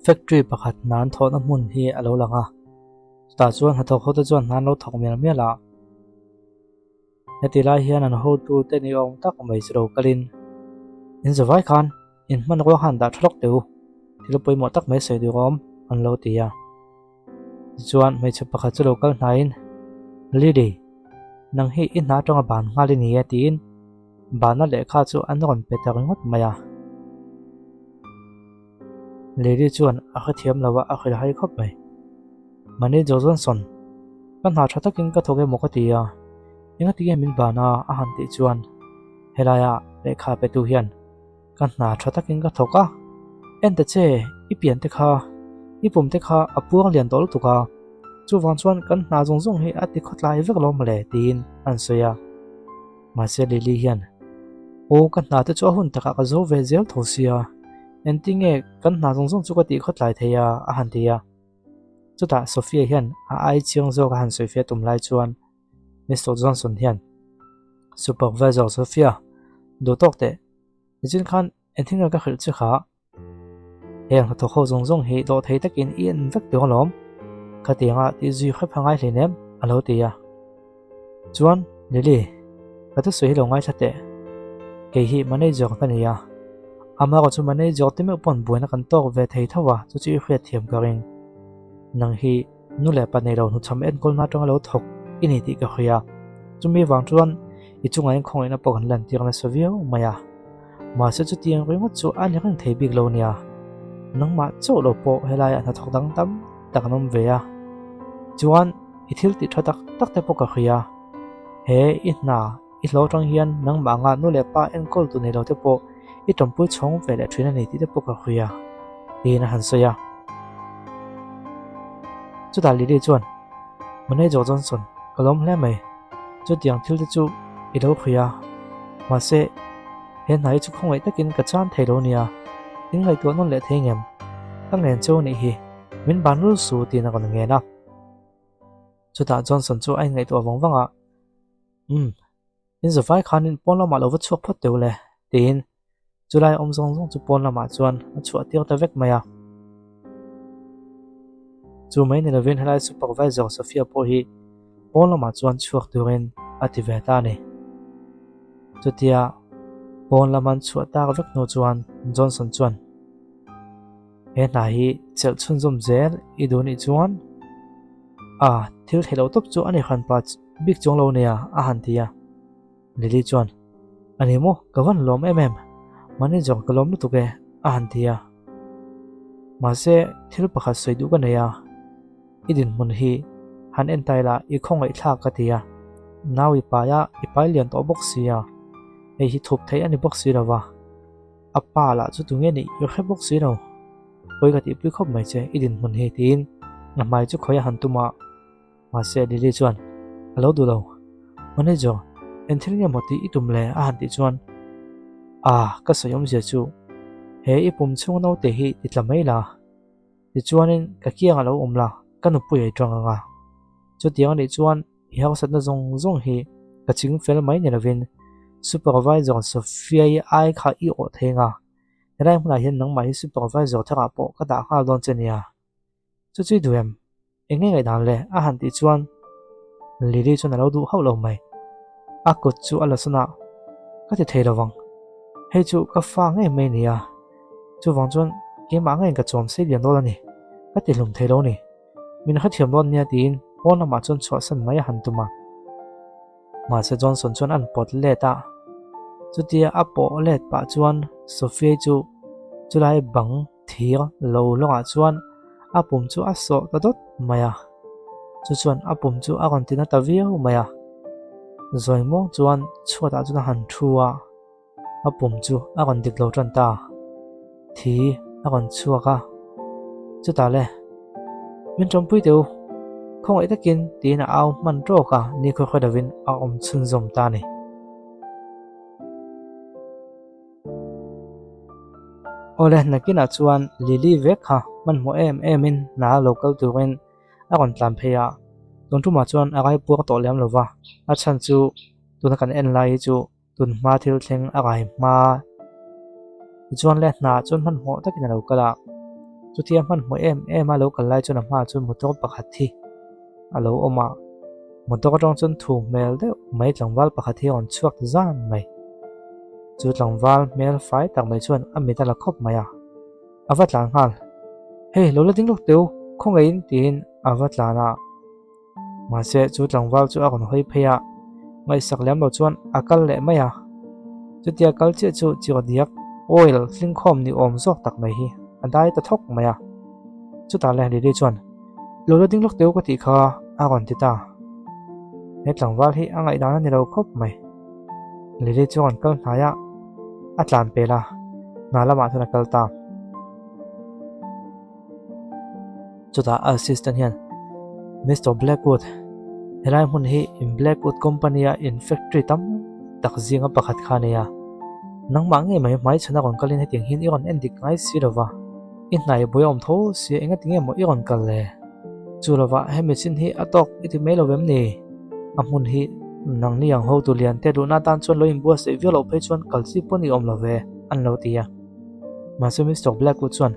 Factory pakhat hna an thawhna hmun hi a lo lang a, chutah chuan hnathawk hote chuan hna an lo thawk mial mial a. Heti lai hian an hotute ni awm tak mai chu lo kalin, In zavai khan in hmanrua khan dah tha lawk teh u, thil pawimawh tak mai sawi duh awm, an lo ti a. Tichuan hmeichhe pakhat chu lo kal hnaiin, Lily, nang hi i hna atanga ban nghal i ni e tiin banna lehkha chu an rawn pe ta ringawt mai a. Lily chuan a hrethiam lo a, a hrilhhai khawp mai. Manager Johnson, ka hna tha takin ka thawk emaw ka ti a, engati nge min ban a a han tih chuan helaia lehkha petu hian ka hna tha takin ka thawk a, en ta che, i pian te kha, i pum te kha a puang lian tawh lutuk a, chuvang chuan kan hna zawng zawng hi a ti khawtlai vek lo mawle tiin a han sawi a. Mahse Lily hian, Aw ka hna te chu a hun takah ka zo ve zel tho sia, engtinge kan hna zawng zawng chu ka tih khawtlai thei a a han ti a. Chutah Sophia hian a ai chiang zawk a han sawi fia tum lai chuan Mister Johnson hian, Supervisor Sophia, duh tawk teh, nichin khan engthil nge ka hrilh che kha? Heng hnathawk ho zawng zawng hi dawhthei takin i en vek tur alawm, khatianga tih zui hrep a ngai hleinem a lo ti a. Chuan Lily, ka thusawi hi lo ngaithla teh. Kei hi manager ka ni a, amaherawh chu manager te meuh pawn buaina kan tawk ve thei tho a, chu chu i hriatthiam ka ring. Nang hi nu leh pa nei lo hnuchham enkawlna atanga lo thawk i ni tih ka hria, chumi vang chuan i chungah hian khawngaihna pawh kan lantir nasa viau mai a. Mahse chutiang ringawt chu a ni reng thei bik lo nia. Nangmah chauh lo pawh helaiah hnathawk dang tam tak an awm ve a. Chuan i thil tih tha tak tak te pawh ka hria. He i hna i hlawh atang hian nangmah anga nu leh pa enkawl tu nei lo te pawh i tawmpui chhawng ve leh thin a ni tih te pawh ka hria, tiin a han sawi a. Chutah Lily chuan, Manager Johnson, ka lawm hle mai. Chutiang thil te chu i lo hria. Mahse, he hna hi chu khawngaih takin ka chan thei lo nia. In ngaihtuah nawn leh thei ngem? Ka ngen cheu anih hi, min ban rul su tiin a rawn ngen a. Chutah Johnson chu a inngaihtuah vang vang a, Umm, in zavai khanin pawn lamah lo va chhuak phawt teh u le, tiin Chulai awm zawng zawng chu pawn lamah chuan a chhuah tir ta vek mai a. Chu mai ni lovin helai supervisor Sophia pawh hi pawn lamah chuan chhuak turin a ti ve ta a ni. Chutia pawn lam an chhuah tak vek hnu chuan Johnson chuan he hna hi chelh chhunzawm zel i duh nih chuan a thil theih loh tawp chu a ni hran pa bik chuang lo nia a han ti a. Lily chuan, A ni maw, ka van lawm em em, manager ka lawm lutuk e, a han ti a. Mahse, thil pakhat sawi duh ka nei a, i dinhmun hi han en tai la i khawngaih thlak ka ti a, nau i pai a, i pai lian tawh bawk si a, hei hi thup theih a ni bawk si lo va, a pa lah chu tunge nih i hre bawk si lo, pawi ka tihpui khawp mai che i dinhmun hi tiin a hmai chu khawi a han tum a. Mahse Lily chuan a lo duh lo. Manager, eng thil nge maw tih i tum le? a han tih chuan Ah, ka sawi awmzia chu he i pum chhung naute hi ti tla mai la, tichuanin ka kiang a lo awm la, ka nupui a i tang ang a. Chutiang anih chuan i harsatna zawng zawng hi ka ching fel mai ni lovin Supervisor Sophia-i ai kha i awh thei ang a, helai hmunah hian nangmah hi Supervisor tharah pawh ka dah nghal dawn che nia. Chu chu i duh em? Eng nge ngaihdan le? A han tih chuan Lily chuan a lo duh hauh lo mai. A kut chu a la sawn a, Ka ti thei lovang. Hei chu ka fa ngei mai a ni a, chuvang chuan keimah ngeiin ka chawm sei lian dawn a ni. Ka ti hlum thei lo a ni. Min hrethiam dawn nia tiin pawn lamah chuan chhuahsan mai a han tum a. Mahse Johnson chuan an pawt let a, chutia a pawh let pah chuan Sophia-i chu chulai bang thir lo lawngah chuan a pum chu a sawh ta dawt mai a, chu chuan a pum chu a rawn ti na ta viau mai a. Zawi muang chuan chhuatah chuan a han thu a, a pum chu a rawn dik lo tan ta, thi a rawn chhuak a, chutah le min tawmpui teh u, khawngaih takin tiin a au hman tawk a, nikhua khaw lovin a awm chhunzawm ta a ni. Awle nakinah chuan Lily vek kha hmanhmawh em em in hna lo kal turin a rawn tlan phei a, tun tumah chuan a rai puar tawh lem lova, a chhan chu tuna kan en lai hi chu tun hma thil thleng a rai hma tichuan le hna chuan hmanhmawh takin a lo kal a. Chutia hmanhmawh em em a lo kal lai chuan a hmaah chuan motor pakhat hi a lo awm a, motor atang chuan thu hmel deuh mai tlangval pakhat hi a rawn chhuak ta zan mai. Chu tlangval hmel fai tak mai chuan a mit a la khawp mai a, a va tlan nghal. Hei lo la ding lawk teh u, khawngaihin tiin a va tlan a. Mahse chu tlangval chu a rawn hawi phei a, ngaihsak lem lo chuan a kal leh mai a. Chutia kal chiah chu chiawdiak oil hlingkhawm ni awm zawk tak mai hi a dai ta thawk mai a. Chutah leh Lily chuan, Lo la ding lawk teh u ka tih kha a rawn ti ta. He tlangval hi a ngaihdan a ni lo khawp mai. Lily chu a rawn kal hnai a, a tlan pel a, hna lamah chuan a kal ta. Chutah a assistant hian Mister Blackwood, helai hmun hi in Blackwood company a in factory tam tak zinga pakhat kha a nei a, nangmah ngei mai hmaichhan a rawn kalin hetiang hian i rawn en dik ngai si lova, i hnai buai awm tho sia engati nge maw i rawn kal le? Chu lovah hemi chin hi a tawk i ti mai lo vem ni? A hmun hi nangni ang hotu lian te luhna atan chuan lo inbuatsaih viau loh phei chuan kal chi pawh ni awm lo ve, an lo ti a. Mahse Mister Blackwood chuan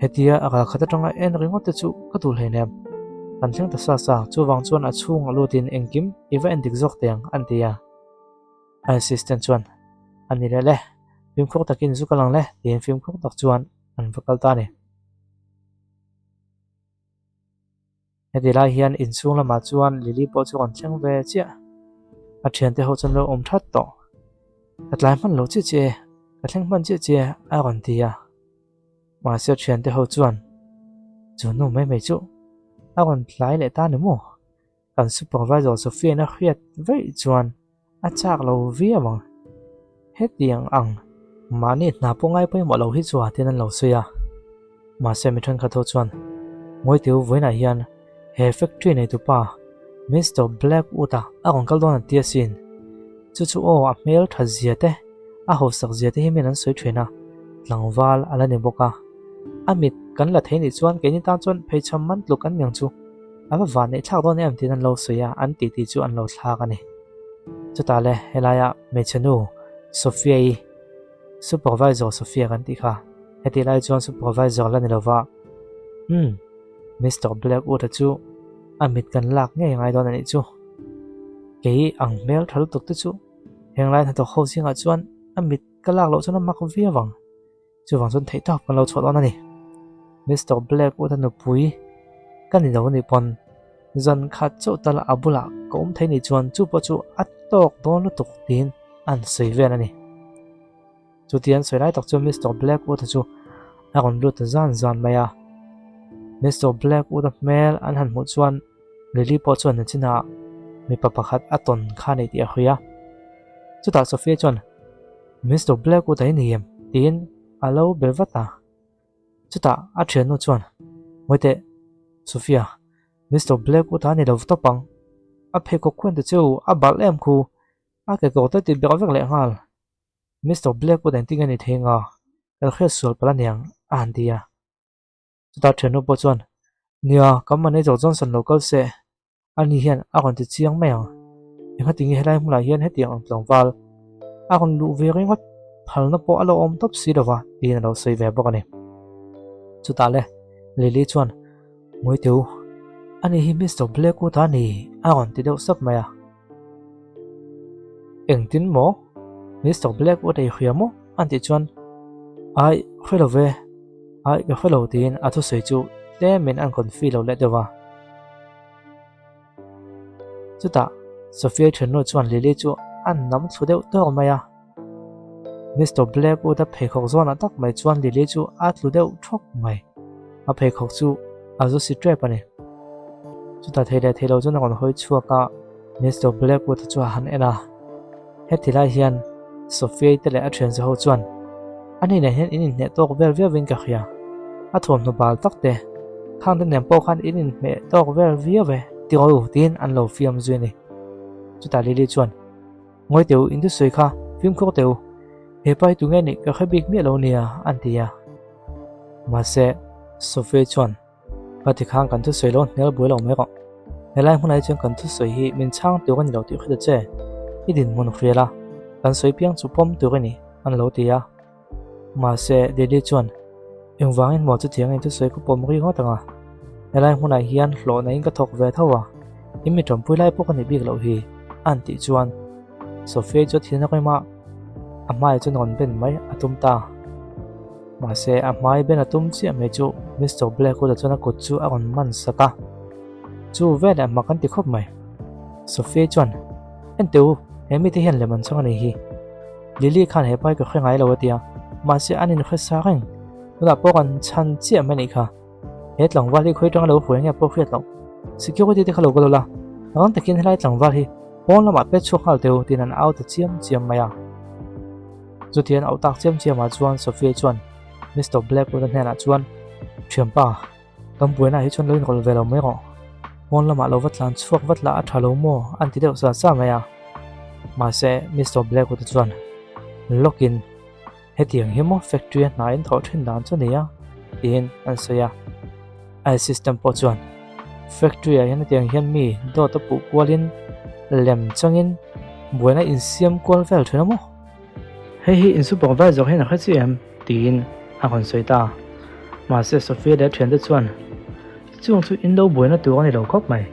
Hetia a kal khat atanga en ringawt te chu ka duh hleinem. Kan thleng ta sa sa, chuvang chuan a chhung a lutin engkim i va en dik zawk teh ang an ti a. A assistant chuan, A ni leh le, fimkhur takin zu kal ang le tiin fimkhur tak chuan an va kal ta a ni. Heti lai hian inchhung lamah chuan Lily pawh chu a rawn thleng ve chiah. A thiante ho chuan lo awm that tawh. Ka tlai hman lo chiah chiah e, ka thleng hman chiah chiah e a rawn ti a. Mahse a thiante ho chuan chu nu mai mai chu a rawn tlai leh ta ni maw? Kan supervisor Sophia in a hriat vaih chuan A chak lo viau ang. Hetiang ang mahni hna pawh ngai pawimawh lo hi chu a tin an lo sawi a. Mahse mi thenkhat ho chuan Ngawiteu vawiinah hian he factory neitupa Mister Blackwood-a a rawn kal dawn an ti asin. Chu chu aw a hmel that zia te, a hausak zia te hi min an sawi thin a, tlangval a la ni bawk a. A mit kan la thei nih chuan keini tan chuan pheichham man tluk an niang chu. A va van neih thlak dawn em tiin an lo sawi a, an titi chu an lo thlak a ni. Chutah le helaia hmeichhe nu Sophia-i, Supervisor Sophia kan tih kha, hetih lai chuan Supervisor la ni lova, Umm, Mister Blackwood-a chu a mit kan lak ngei ngai dawn a nih chu. Kei ang hmel tha lutuk te chu henglai hnathawk ho zingah chuan a mit ka lak loh chuan a mak viau ang. Chuvang chuan theih tawp kan lo chhuah dawn a ni. Mister Blackwood-a nupui ka ni lo anih pawn zan khat chauh tal a bulah ka awm thei nih chuan chu pawh chu a tawk dawn lutuk tiin an sawi vel a ni. Chuti an sawi lai tak chuan Mister Blackwood-a chu a rawn lut ta zan zan mai a. Mister Blackwood-a hmel an han hmuh chuan Lily pawh chuan nachinah mipa pakhat a tawn kha a nei tih a hria. Chutah Sophia chuan Mister Blackwood a i ni em? tiin a lo be vat a. Chutah a thiannu chuan, Ngawiteh, Sophia, Mister Blackwood a ni lo tawp ang. A pheikhawk khuan te chu a balh em khu, a kekawr te ti berh vek leh nghal. Mister Blackwood engtin nge ni thei nga? Kan hriat sual palh aniang, a han ti a. Chutah thiannu pawh chuan, Nia, kan manager Johnson lo kal se, Ani hian a rawn ti chiang mai ang. Engati nge helai hmunah hian hetiang ang tlangval a rawn luh ve ringawt phalna pawh a lo awm tawp si lova tiin a lo sawi ve bawk a ni. Chutah le Lily chuan, Ngawiteu, ani hi Mister Blackwood a ni a rawn ti deuh sap mai a. Engtin maw? Mister Blackwood a i hria maw? An tih chuan, Ai, hre lo ve. Ai, ka hre lo tiin a thusawi chu tlemin an confi lo leh deuh a. Chutah Sophia thiannu chuan Lily chu a nam thlu deuh tawk mai a. Mister Blackwood-a pheikhawk zawnah tak mai chuan Lily chu a tlu deuh thawk mai. A pheikhawk chu a zu si tep a ni. Chutah thei leh thei lo chuan a rawn hawi chhuak a, Mister Blackwood-a chu a han en a. Heti lai hian Sophia-i te leh a thianze ho chuan ani nen hian in inhmeh tawk vel viauin ka hria. A thuamhnaw bal tak te, khang te nen pawh khan in inhmeh tawk vel viau e ti rawh u tiin an lo fiam zui a ni. Chutah Lily chuan, Ngawi teh u, in thusawi kha fimkhur teh u, he pa hi tunge nih ka hre bik miah lo nia an ti a. Mahse, Sophia-i chuan, Ka ti khan kan thusawi lo hnial buai lo mai rawh. Helai hmunah hi chuan kan thusawi hi min chhang tur a ni lo tih hre ta che. I dinhmun hrial a, kan sawi piang chu pawm tur a ni, an lo ti a. Mahse, Lily chuan, Engvangin maw chutiang in thusawi ka pawm ri ngawt ang a? Helai hmunah hian hlawhna in ka thawk ve tho a, in mi ṭampui lai pawh ka ni bik loh hi, a han tih chuan Sophia chu a thilna rem a, a hmai chuan rawn ben mai a tum ta. Mahse a hmai ben a tum chiah mai chu Mister Blackwood-a chuan a kut chu a rawn man sak a, Chu veleh mak an ti khawp mai. Sophia chuan, Enteh u, he mite hian lem an chhang a nih hi. Lily khan he pai ka hre ngai lo a ti a, mahse an inhre sa reng. Tunah pawh kan chhan chiah mai a nih kha. He tlangval hi khawi atanga lo hruai nge pawh hriat loh. Security te kha lo kal ula, rang takin helai tlangval hi pawn lamah pet chhuak nghal teh u tiin an au ta chiam chiam mai a. Chutiang auh tak chiam chiamah chuan Sophia chuan Mister Blackwood-a hnenah chuan, Thianpa, Kan buaina hi chuan lo inrawlh ve lo mai rawh. Pawn lamah lo va tlan chhuak vat lah a tha lo maw? an ti deuh sa sa mai a. Mahse, Mister Blackwood-a chuan lawkin, Hetiang hi maw factory-a hna in thawh thin dan chu nia? tiin an sawi a. A assistant pawh chuan, Factory-ah hian hetiang hian mi dawt a puh kualin lem changin buaina insiam kual vel thin a maw? Hei hi in supervisor hian a hre chiah em? tiin a rawn sawi ta. Mahse Sophia leh a thiante chuan, Chung chu in lo buaina tur a ni lo khawp mai.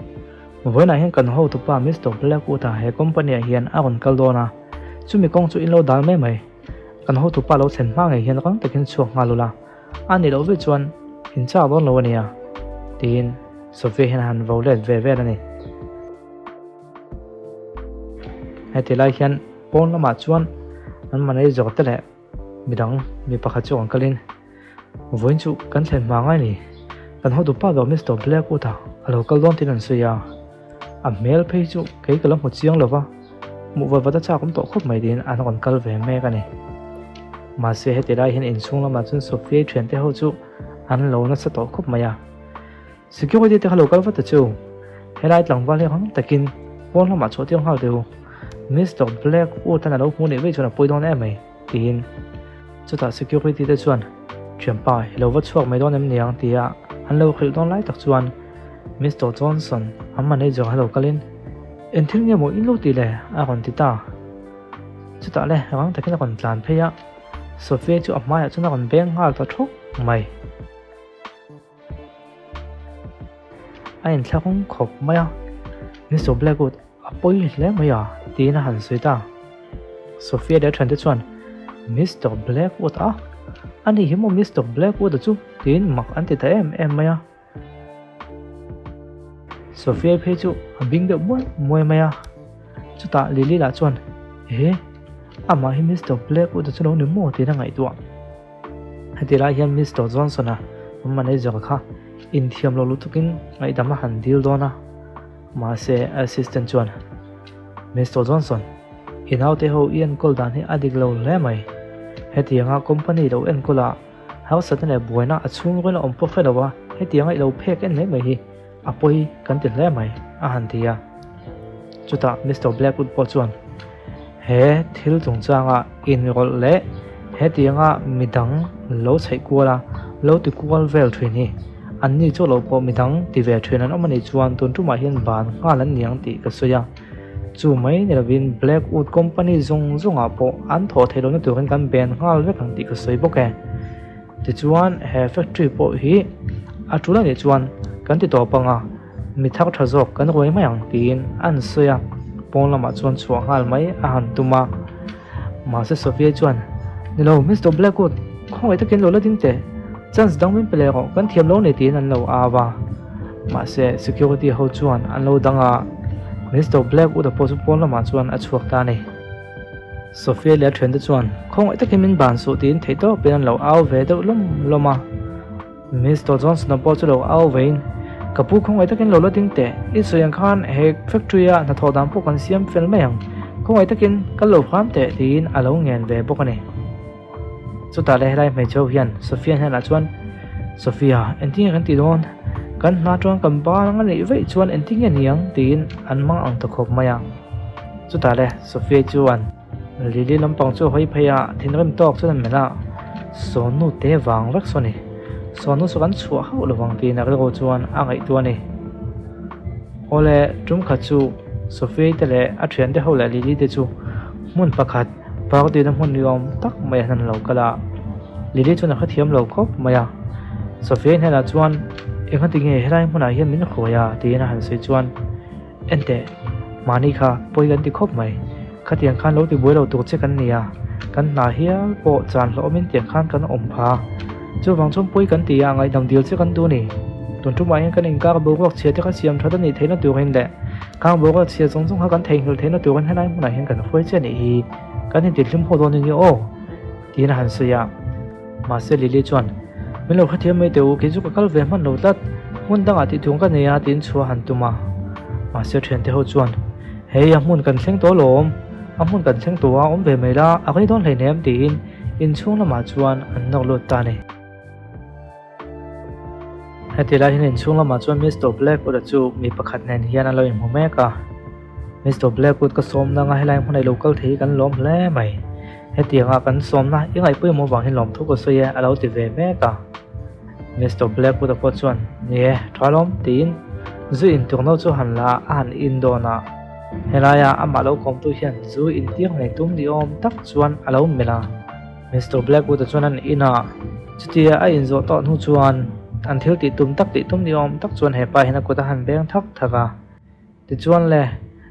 Vawiinah hian kan hotupa Mister Blackwood-a he company-ah hian a rawn kal dawn a, chumi kawng chu in lo dal mai mai. Kan hotupa lo thlen hma ngei hian rang takin chhuak nghal ula, a nih loh vek chuan in chak dawn lo a nia, tiin Sophia hian a han vo let ve vel a ni. Heti lai hian pawn lamah chuan an manager te leh midang mi pakhat chu an kalin vawiin chu kan thlen hma ngai ni kan hotu pa ber Mister Blackwood a a lo kal dawn tiin an sawi a a hmel phei chu kei ka lo hmu chiang lova hmuh vat vat a chak awm tawh khawp mai tiin an rawn kal ve mek a ni mahse heti lai hian inchhung lamah chuan Sophia-i thiante ho chu an lo nasa tawh khawp mai a. Security te kha lo kal vat ta che u. Helai tlangval hi rang takin pawn lamah chhuah tir nghal teh u. Mister Blackwood an a lo hmuh nih vei chuan a pawi dawn em mai, tiin. Chutah security te chuan, Thianpa, i lo va chhuak mai dawn em niang? tia an lo hrilh dawn lai tak chuan Mister Johnson, an manager a lo kalin, Eng thil nge maw in lo tih le? a rawn ti ta. Chutah le rang takin a rawn tlan phei a, Sophia chu a hmaiah chuan a rawn beng nghal ta thawk mai. A inthlakawm khawp mai a, Mister Blackwood a pawi hle mai a tiin a han sawi ta. Sophia leh a thiante chuan Mister Blackwood a? Ani hi maw Mister Blackwood a chu? tiin mak an ti ta em em mai a. Sophia phei chu a bing deuh muai muai mai a. Chutah Lily lah chuan Ehe, amah hi Mister Blackwood a chu lo ni maw? tiin a ngaihtuah. Heti lai hian Mister Johnson-a an manager kha inthiam lo lutukin ngaihdam a han dil dawn a, mahse assistant chuan, Mister Johnson, i naute ho i enkawl dan hi a dik lo hle mai. Hetianga company lo enkawl a, harsatna leh buaina a chhungril a awm pawh hre lo a, hetianga i lo phek en mai mai hi A pawi kan ti hle mai, a han ti a. Chutah Mister Blackwood pawh chuan, He thil chungchanga inrawlh leh hetianga midang lo chheih kual a, lo ti kual vel thin hi, anni chu lo pawh midang ti ve thin an awm a nih chuan tun tumah hian ban nghal an niang tih ka sawi a. Chu mai ni lovin Blackwood Company zawng zawngah pawh an thawh theih lohna turin kan ban nghal vek ang tih ka sawi bawk e. Tichuan he factory pawh hi a tul anih chuan kan ti tawp ang a, mi thar tha zawk kan ruai mai ang tiin an sawi a, pawn lamah chuan chhuah nghal mai a han tum a. Mahse Sophia chuan, Nilo Mister Blackwood, khawngaih takin lo la ding teh, chance dang min pe leh rawh, kan thiam lo ni tiin an lo au a. Mahse security ho chuan an lo dang a, Mister Blackwood-a pawh chu pawn lamah chuan a chhuak ta a ni. Sophia leh a thiante chuan khawngaih takin min ban suh tiin theihtawpin an lo au ve deuh lawm lawm a. Mister Johnson-a pawh chu lo au vein, Ka pu khawngaih takin lo la ding teh, i sawi ang khan he factory-a hnathawh dan pawh kan siam fel mai ang, khawngaih takin kal lo hram teh tiin a lo ngen ve bawk a ni. Chutah leh helai hmeichhe ho hian Sophia hnenah chuan, Sophia, engtin nge kan tih dawn? Kan hna chuan kan ban ang a neih vaih chuan engtin nge ni ang? tiin an mang ang ta khawp mai a. Chutah le Sophia chuan Lily lampang chu a hawi phei a, thinrim tawk chuan an melh a, Sawnu te vang vek saw ni, Sawnu saw kan chhuah hauh lo vang tiin a rilru chuan a ngaihtuah a ni. Awle, tum khat chu Sophia te leh a thiante ho leh Lily te chu hmun pakhat, Party na hmun ni awm tak mai an han lo kal a, Lily chuan a hrethiam lo khawp mai a. Sophia hnenah chuan, Engati nge helai hmunah hian min hruai a? tiin a han sawi chuan, Enteh, mahni kha pawi kan ti khawp mai. Khatiang khan lo ti buai lo tur che kan ni a, kan hna hial pawh chan hlawhawmin tiang khan kan awm pha. Chuvang chuan pawi kan ti a, ngaihdam dil che kan duh ni. Tun tumah hian kan inkar boruak chhia te kha siam that a nih theihna turin leh khang boruak chhia zawng zawng kha kan theihnghilh theihna turin helai hmunah hian kan hruai che a nih hi. Kan intihlim haw dawn ania aw, tiin a han sawi a. Mahse Lily chuan, Min lo hrethiam mai teh u, kei chu ka kal ve hman lo tlat, hmun dangah tih thung ka nei a tiin chhuah a han tum a. Mahse thiante ho chuan, Hei a hmun kan thleng tawh alawm, a hmun kan thleng tawh a, awm ve mai la, a rei dawn hleinem tiin inchhung lamah chuan an nawk lut ta a ni. Heti lai hian inchhung lamah chuan Mister Blackwood-a chu mi pakhat nen hian a lo inhmu mek a. Mister Blackwood ka sawmna anga helai hmun a i lo kal thei hi kan lawm hle mai. Hetianga kan sawmna i ngaihpawimawh avang hian lawmthu ka sawi e a lo ti ve mek a. Mister Blackwood-a pawh chuan, Ni e, tha lawm tiin zu intur no chu han la a, a han in dawn a. Helaia amah lo kawmtu hian zu intir ngei tum ni awm tak chuan a lo melh a. Mister Blackwood-a chuan an in a, chutia a inzawh tawh hnu chuan an thil tih tum tak tih tum ni awm tak chuan hepa hian a kut a han beng thak thak a. Tichuan le,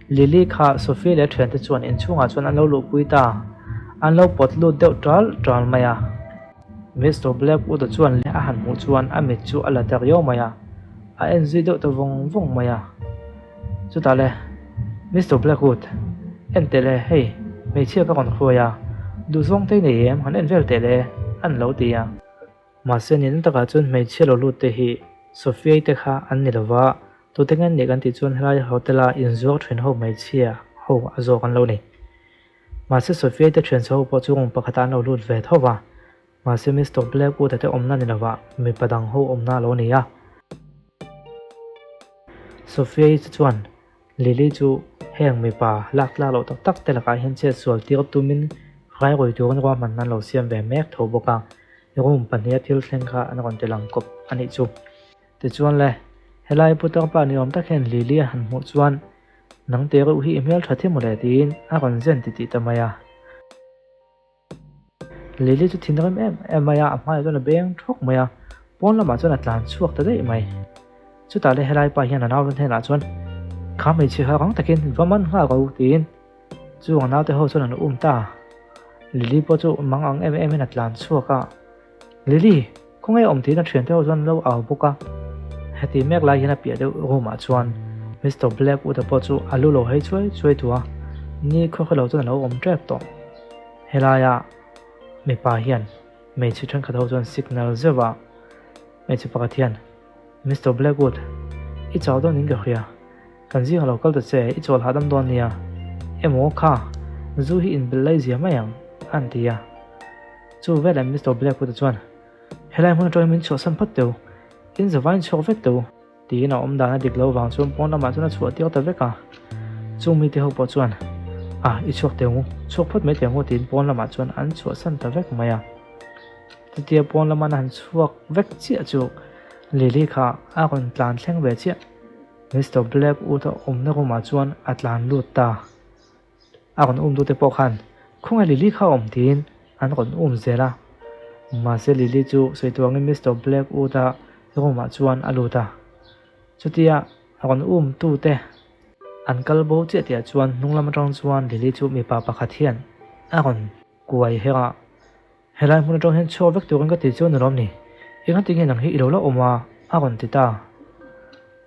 Lily kha Sophie leh a thiante chuan inchhungah chuan an lo luhpui ta, an lo pawt lut deuh ṭal ṭal mai a. Mister Blackwood-a chuan a han hmuh chuan a mit chu a la ta riau mai a, a en zui deuh ta vawng vawng mai a. Chutah le, Mister Blackwood, en teh le, hei, hmeichhia ka rawn hruai a, duhzawng te i nei em, han en vel teh le, an lo ti a. Mahse, nihna takah chuan hmeichhia lo lut te hi Sophia-i te kha an ni lova, tute nge an nih kan tih chuan helai hotel-a inzuar thin ho hmeichhia ho a zawk an lo ni. Mahse, Sophia-i te thianchhe ho pawh chu room pakhatah an lo lut ve tho va. Mahse Mister Blackwood-a te awmna ni lovah mipa dang ho awmna a lo ni a. Sophia-i chu chuan Lily chu heng mipa lak tlak loh tak tak te lakah hian chet sual tir tumin hrairawi turin ruahmanna an lo siam ve mek tho bawk a, room pahniha thil thleng kha an rawn ti lang kawp a nih chu. Tichuan le, helai putar pa ni awm tak hian Lily a han hmuh chuan Nang te reuh hi i hmeltha thi mawle tiin a rawn zen titih ta mai a. Lily chu thinrim em em mai a, a hmaiah chuan a beng thawk mai a, pawn lamah chuan a tlan chhuak ta daih mai. Chutah le helai pa hian a naute hnenah chuan, Kha hmeichhia kha rang takin va man nghal ro tiin chu a naute ho chuan an um ta. Lily pawh chu mang ang em em in a tlan chhuak a, Lily, khawnge awm tiin a thiante ho chuan an lo au bawk a. Heti mek lai hian a piah deuh room ah chuan Mister Blackwood-a pawh chu a lu lo hei chuai chuai tawh a, ni khaw khawlo chuan a lo awm tep tawh. Helaia mipa hian hmeichhe thenkhat ho chuan signal zeuh a, hmeichhe pakhat hian, Mister Blackwood, i chau dawn in ka hria, kan zingah lo kal ta che, i chawl hahdam dawn nia, emaw kha, zu hi inbelh lai zia mai ang, a han ti a. Chu veleh Mister Blackwood-a chuan, Helai hmun atangin min chhuahsan phawt teu, in zavaiin chhuak vek teu. Tiin a awm dan a dik lo vang chuan pawn lamah chuan a chhuah tir ta vek a. Chung mite ho pawh chuan, A, i chhuak teh ang u, chhuak phawt mai teh ang u tiin pawn lamah chuan an chhuahsan ta vek mai a. Chutia pawn lama an han chhuak vek chiah chu Lily kha a rawn tlan thleng ve chiah. Mister Blackwood-a awmna room-ah chuan a tlan lut ta. A rawn um tute pawh khan khawnge Lily kha awm tiin an rawn um zel a. Mahse Lily chu sawi tur angin Mister Blackwood-a room ah chuan a lut a. Chutia a rawn um tute an kal bo chiah tihah chuan hnung lam atang chuan Lily chu mipa pakhat hian a rawn kuai her a. Helai hmun atang hian chhuak vek turin ka ti chu a ni lawm ni? Engati nge nang hi i lo la awm a? a rawn ti ta.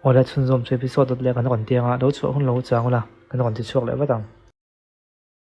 Awle chhunzawm chu episode dawt leh kan rawn ti anga, lo chhuah hun lo chang ula, kan rawn ti chhuak leh vat ang.